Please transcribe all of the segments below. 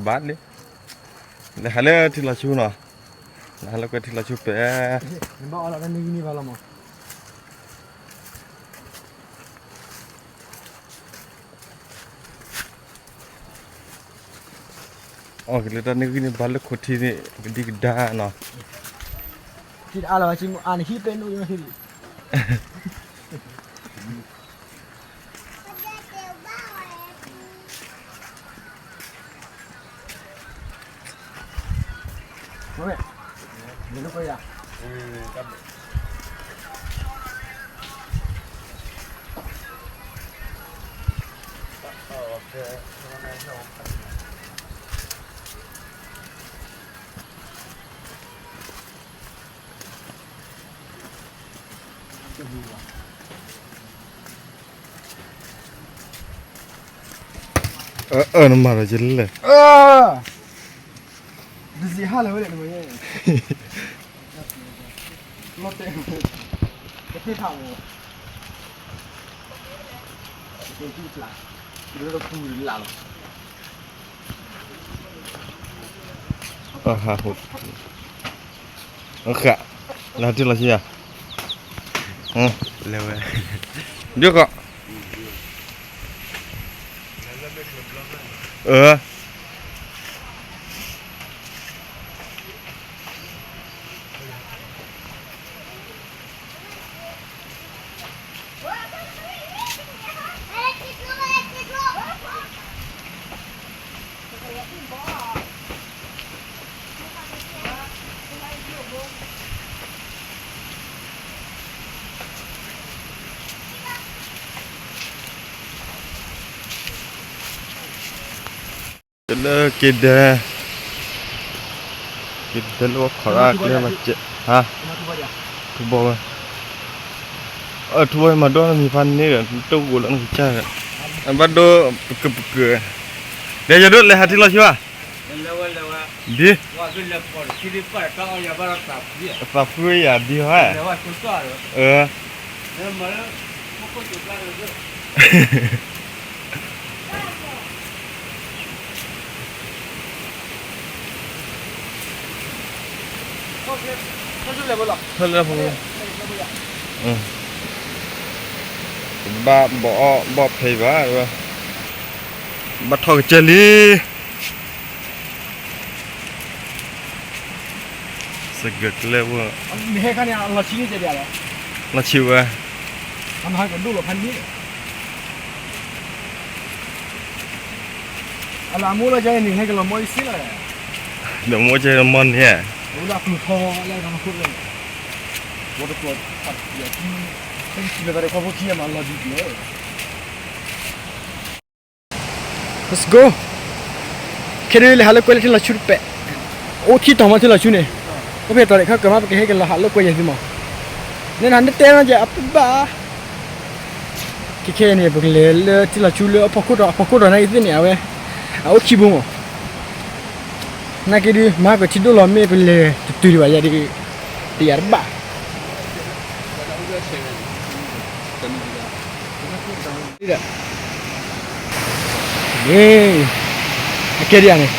ဘၣ်လံ, လဲၤဟးလၢထံလီၤဆူနီၤ, လဲၤဟးလၢကွဲထံလီၤဆူပၢၢ် အီၣ်က့ၤလၢတၢ်န့ၣ်ဂံၢ်န့ၣ် ဘၣ်လၢခိၣ်ထံန့ၣ် ကဒံကဒါနီၤ. Busy ဟါလၢဝဲလဲၣ်, လီၤတဲာ်, တသ့ဖးမီၤ, တသ့ဖး, လၢပူၤလၢ်လီၤ. ဟး, လၢတ့ၢ်လီၤဆံယၤ, လဲၤဝဲ, ဒုက္ခ, အၢ လၢက့ၤဒဲ, က့ၤဒဲလၢဝဲခီရၣ်ကျဲဘၣ်စဲး, ဟါ, ထူဘီဝဲ, ထူဘီမၤဒိၣ်နမံၤဖးန့ၣ်ဒီး နတအိၣ်လၢနကစၢ်ဒီး, ဘၣ်ဒိပကပက, ဒီးယဒိၣ်လဲၤဟးထံလီၤဆံဘၣ်, ဒ်, သးဖှံယၤဒ်ဟဲ, အၢ ဘၣ်ဘီအီၣ်ဘီဖဲဘၣ်, ဘၣ်ထီၣ်ကစၢၢ်လံ, စကကျဲဝဲ, လီၤဆံဝဲ, အလၢအမိၢ်လီၤကဲန့ၣ် ဟဲက့ၤလီၤမီၢ်အံၤစ့လီၤ, ဒီးမိၢ်ကဲမီၢ်န့ၣ်, ဝဲဒၣ်ကျိၤထီလၢကမၤခိၣ်လၢ, ဝဲတကျိၤ, ဟဲက့ၤလီၤသးဒီးခီဖိခံဂၤမးလီၤဒုးကျဲ Let's go. ခဲဒုးလဲၤဟးလၢကွဲလၢထံလီၤဆူတပဲာ်, အိၣ်ခံတီၤမးထံလီၤဆူန့ၣ်, အိၣ်ဖဲတီၤဒဲးခါကမၣ် ပကဟဲက့ၤလီၤဟးလၢကွဲယဲၢ်သုမး, နဲနၤနတဲနီၤကဲအပဘၣ်, ခဲခဲအံၤန့ၣ် ပကလဲၤလၢထံလီၤဆူလၢအဖီခိၣ်တီၤ, အဖီခိၣ်တီၤနာ်က့သ့ၣ်န့ၣ် အဝဲ, အအိၣ်ခံဘိမး, နာ်က့ဒုး မၤကထံဒိၣ်လီၤမ့ၢ်ပလဲၤတတုၤဒံးဘၣ်ယၤဒုး, တယၤတဘၣ် အကဲဒ်ယၤန့ၣ်,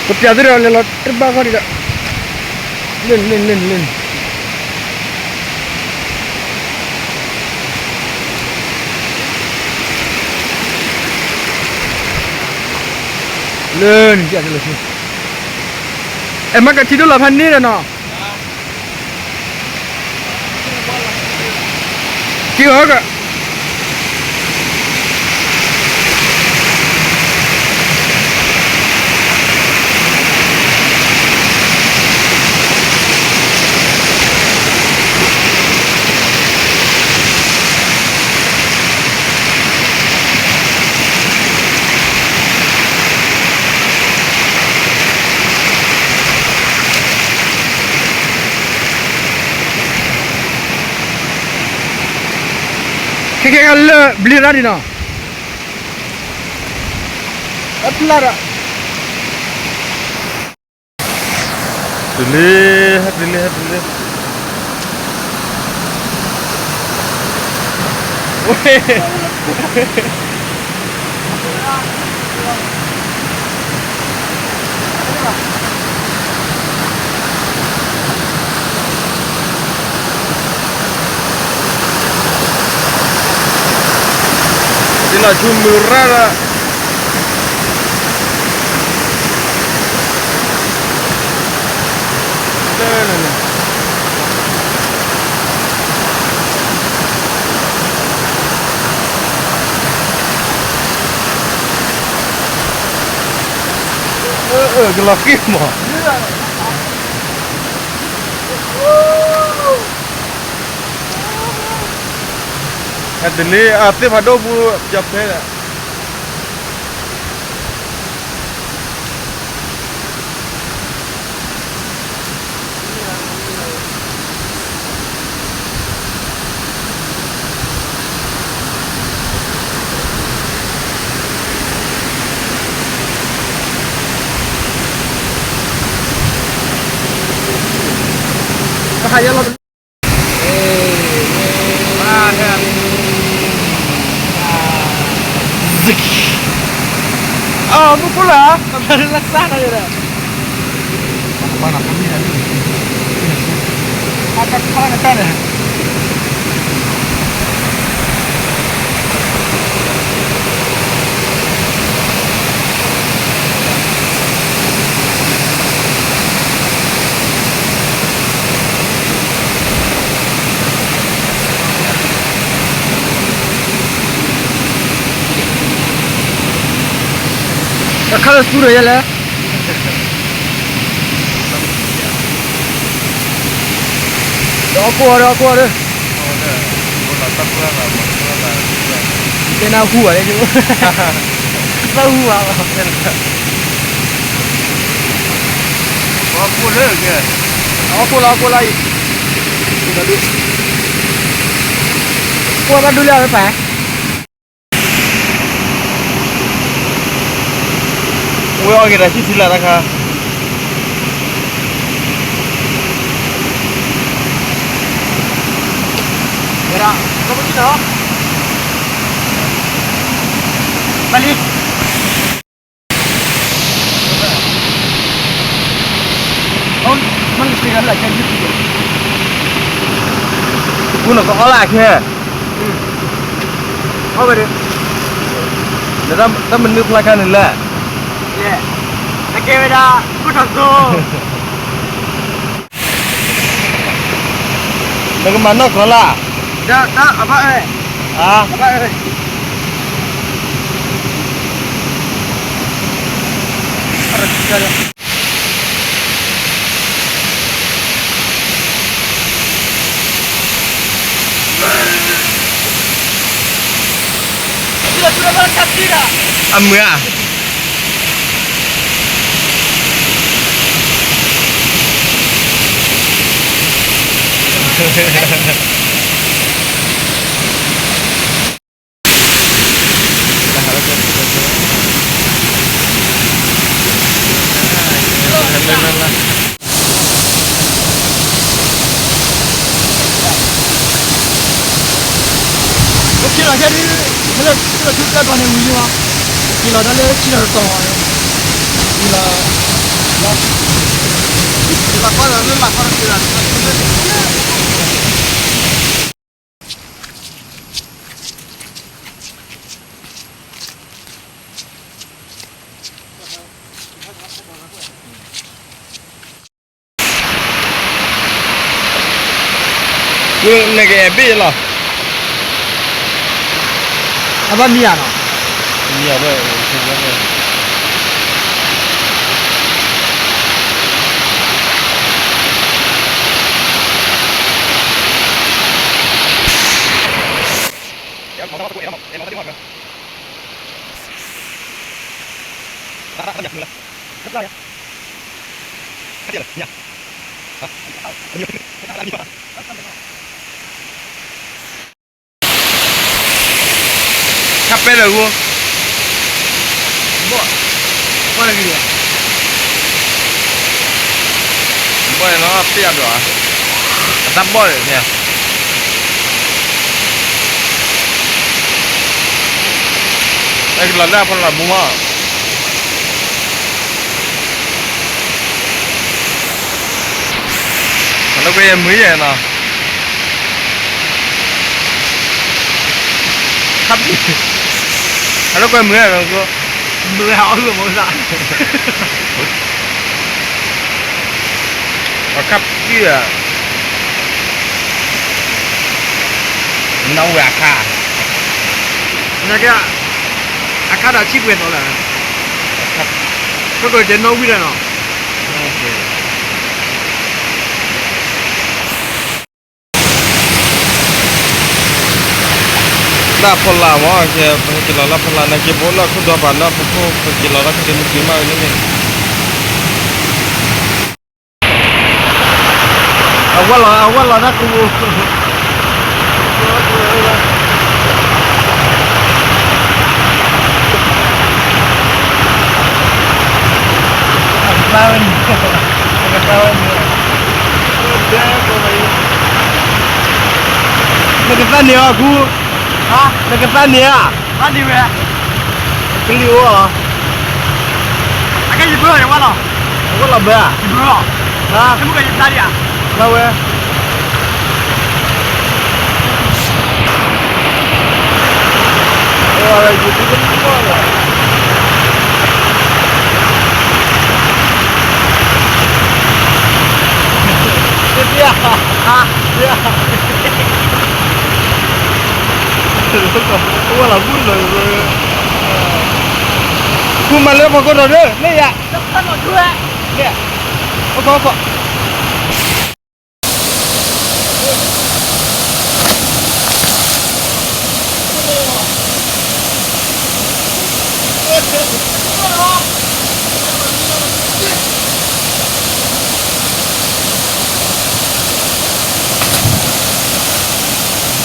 ပပျးသုဒီးလဲၤလီၤတဘၣ်ဂီၢ်ဒံးဒီး, လၢန့ၣ်, လၢန့ၣ်, အဲ မၤကထံဒိၣ်လီၤဖးန့ၣ်ဒီးနီၤ က့ၤအီၤက ခဲခဲလၢဘျ့ရၣ်ဒံးနီၤ, အပျၢ်ဒီး, တုၤလံ, ဟဲတုၤလံ, ဟဲတုၤလံ. ဒ်လီၤဆူမုၢ်ရၣ်ဒီး ကလီၤဃံမး, ဟဲတုၤလံ, အသ့ၣ်ဖးဒိၣ်ပူၤ, ပယီၤဖဲဒီး အမုၢ်ကိၣ်လၢ ပှၤလၢလၢစၢ်နီၤယဲဒၣ်, ပှၤနဖီၣ်နတၢ်န့ၣ် တၢ်ခါလၢသူဒီးယဲလဲၣ်, ဒီးအီၣ်ကိၣ်အီၤဒီး အီၣ်ကိၣ်အီၤဒီး, တဲနၢ်ဟူဘၣ်လၢ, သၢဟူဘၣ်လီၤ, အီၣ်ကိၣ်လၢ, အီၣ်ကိၣ်လီၤ အီၣ်ကိၣ်လီၤအံၤ, ကိၣ်ဘၣ်ဒိၣ်လၢအဝဲပၢ် ဝဲအီၣ်က့ၤတၢ်ဆံၣ်ထံလၢတခါ, ဝဲဒၣ်, ဘၣ်လံ, မ့ၢ်နက့ၤလၢလၢ်ကဲ, ပူနကအီၣ်လၢအခဲ, အီၣ်ဝဲဒၣ်, တၢ်မနုၤဖျါခါန့ၣ်လဲၣ်, အကဲဝဲဒၣ်, ခိၣ်ထီၣ်သိ နကမၤနီၢ်ကီၢ်လၢ်, အဘၣ်အၢ, အဘၣ်အၢ, အမုၢ်ဧါ က့ၤလီၤဒ်, ဟဲလၢက့ၤလီၤဆူတၢ်တီၤန့ၣ်ဝံၤလံမး, က့ၤလီၤတၢ်လၢဆံလီၤတတီၤ, က့ၤလီၤ, လီၤကွၢ်လီၤလၢလီၤကွၢ်လီၤက့ၤလီၤ နကအဲၣ်ဘ့ၣ်လီၤ, အဘၣ်မံယၤနီၤ, မံယၤဘၣ်, ခါပဲလၢဂိၢ်, ဘၣ်, ဘၣ်လၢဂ့ၤလီၤ, ဘီၣ်နီၤ ဖံးအဒိၣ်, အတၢ်ဘီၣ်န့ၣ်, အဲကလီၤလၢအဖီလာ်ဘူးမး, အလၢကွဲမုာ်ယဲနီၤ, ခါပံ, အလၢကွဲမုာ်ယဲနီၤ, မုာ်အီၤမုာ်သး အခါပံဧါ, နီၣ်ဝဲအခါ, နက, အခါဒီးဆံပှဲၤသီလၢ, ကကီးကဲနီၣ်ဝံၤလၢနီၤ, လၢဖီလာ်မး, ပက့ၤလီၤလၢဖီလာ် နက့ၤဘိလၢခိၣ်ဒီဘၣ်နီၤ, ပခိၣ်ပက့ၤလီၤလၢခိၣ်ဒ့မုၢ်က့ၤမးဝဲန့ၣ်န့ၣ် အဝဲလီၤ, အဝဲလီၤတၢ်ကဝူၤ, အကသါဝဲန့ၣ်, အကသါဝဲန့ၣ်, နကသါန့ၢ်အီၤခူ, နကသါန့ၢ်ဧါ, သါန့ၢ်ဝဲ, ကလံၤအိၣ်လီၤ, အကဲယဘၢလီၤယဝဲလီၤ, အဝဲလီၤဘၢ, ယ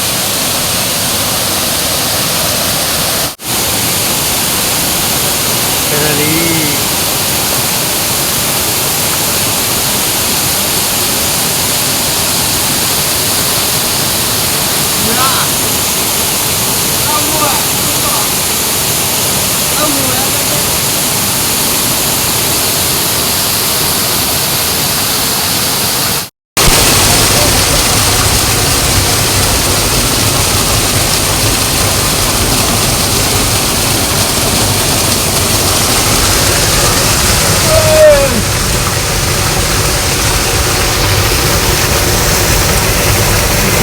ဘၢလီၤ, မ့ၢ်ကယသါဒံးဧါ, လီၤဝဲ ဃုမၤလၢဖီခိၣ်ဒီးဒၢ, မ့ၢ်ယၤ, မ့ၢ်, အခီခီ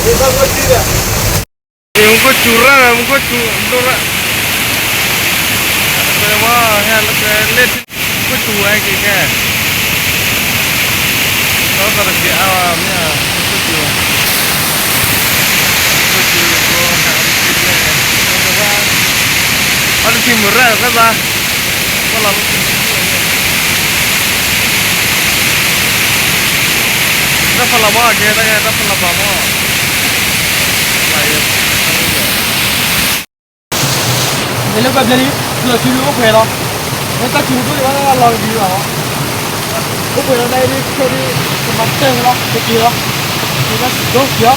ဖဲလံ မူခိၣ်စူၤရၣ်, မူခိၣ်စူၤဒိၣ်ရၣ်, ဝဲဟဲလၢလ့ၣ်ထံ မူခိၣ်စူၤဝဲက့ၤခဲ, ဒီးသရၣ်တဘ့ၣ်အါဝဲမ့ၢ်ဧါ, မူခိၣ်စူၤ, မူခိၣ်စူၤ, အီၣ်တထံမုၢ်ရၣ်ဖဲသး, ဝဲလီၤလၢထံမုၢ်ရၣ်န့ၣ် တၢ်ဖီလာ်ဘီကဲ တၢ်ဖီလာ်ဘီမး, မ့ၢ်လၢပှၤဘျဲၣ်လံ, လီၤစုဒုးအိၣ်ပှဲၤလီၤ, မ့ၢ်တၢ်စုဒုးအိၣ်လံဘၣ်လီၤကဒံးဘၣ်လီၤ, အိၣ်ပှဲၤလီၤဒ်အံၤဒ်ခဲဒ်, ကမၤတၢ်လီၤ ကက့ၤလီၤ, က့ၤလၢဒိၣ်က့ၤလီၤ,